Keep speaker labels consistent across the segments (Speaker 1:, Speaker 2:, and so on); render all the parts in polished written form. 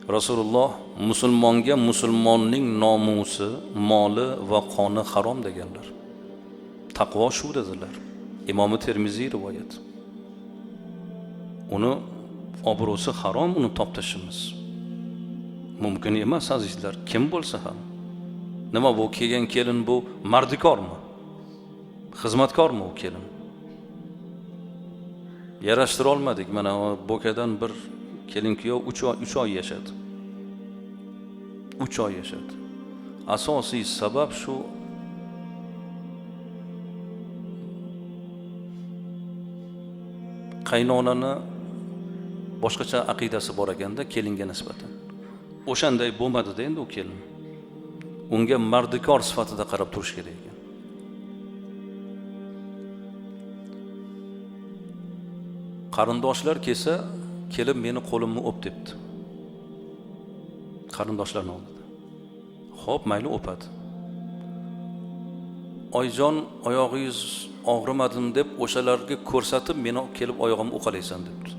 Speaker 1: Rasululloh musulmonga musulmonning nomusi, moli va qoni harom deganlar. Taqvo shu dedilar. Imom Termiziy rivoyat. Uni obro'si harom, uni toptashimiz mumkin emas azizlar, kim bo'lsa ham. Nima bu kelgan kelin, bu mardikormi? Xizmatkormi u kelin? Yarashtira olmadik. Mana Bo'kadan bir kelin kuyov 3 oy yashadi. 3 oy yashadi. Asosiy sabab shu qaynonani boshqacha aqidasi bor ekanda kelinga nisbatan. O'shanday bo'lmadi-da endi u kelin. Unga mardikor sifatida qarab turish kerak ekan. Qarindoshlar kelsa, kelib meni qo'limni o'p debdi. Qarindoshlarning oldida. Xo'p, mayli o'padi. Oyjon, oyog'ingiz og'rimadim deb o'shalarga ko'rsatib meni kelib oyog'imni uqalaysan debdi.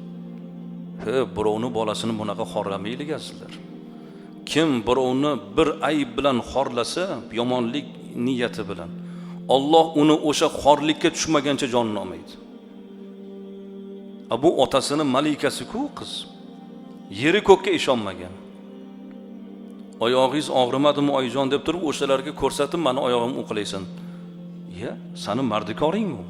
Speaker 1: He, birovni bolasini bunaqa xorlamaylik azizlar. Kim birovni bir ayb bilan xorlasa, yomonlik niyati bilan, Alloh uni o'sha xorlikka tushmagancha jonini olmaydi. Bu otasini malikasi-ku qiz. Yeri ko'kka ishonmagan. Oyog'ingiz og'rimadimi oyijon deb turib o'shalarga ko'rsatib meni oyog'imni uqalaysan. Ya, sani mardikoringmi?